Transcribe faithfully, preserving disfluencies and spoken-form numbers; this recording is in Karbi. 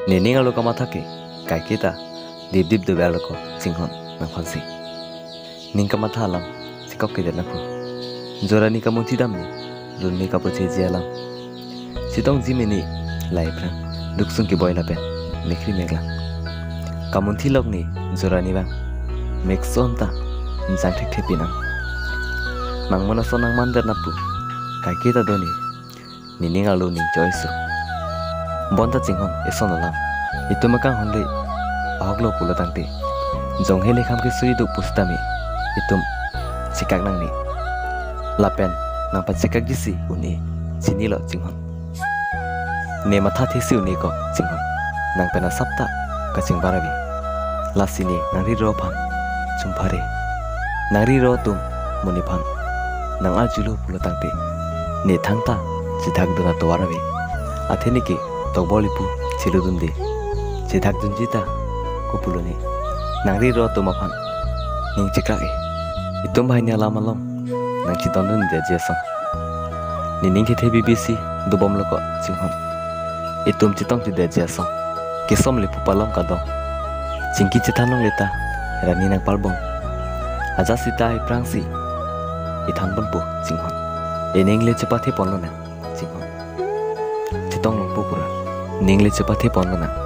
Nening arlo kamatha ke kaiketa dipdip dover lo ko chinghon nangphansi. Ning kamatha alam chekok kedet nangpo. Jorani kamunthi damji runme kapocheji alam. Chetongji mene, lai aphrang duksung keboi lapen mekkri meklang. Kamunthi lok ne jorani vang mekson ta jang thekthe pinang. Nangmona son nangmandet nangpo. Kaiketa do ne, nening arlo ning choice. Bonta chinghon eson alam. Itum akanghon le ahok lo pulo tangte, jonghe lekham kesuri do pusitame itum chekak nangne. Lapen nangpachekakjisi un-e, chinilo chinghon. Ne mathathesi un-e ko chinghon. Nang pen asap ta kachingbar ave. Lasi ne nangri ro aphan chumphare. Nangri ro atum monit aphan nang-arjulo pulo tangte, ne thangta chethakdun atovar ave. Athe ne ke tokbol ipu cheludunde. Chethakdunji ta kopulo ne. Nangri ro atum aphan ning chekrak-e. Itum banghini alam along nangchedondundetji ason. Nening thethe bibisi dobom lo ko chinghon. Itum chetongthedetji ason. Kesom le pu palom kadong. Chingki chethan longle ta rani nangparbom. Ajat sita iprangsi ithan ponpo chinghon. Ening le chepathe ponlonang chinghon. Chetong longpo pura. Ning le chepathe ponlonang.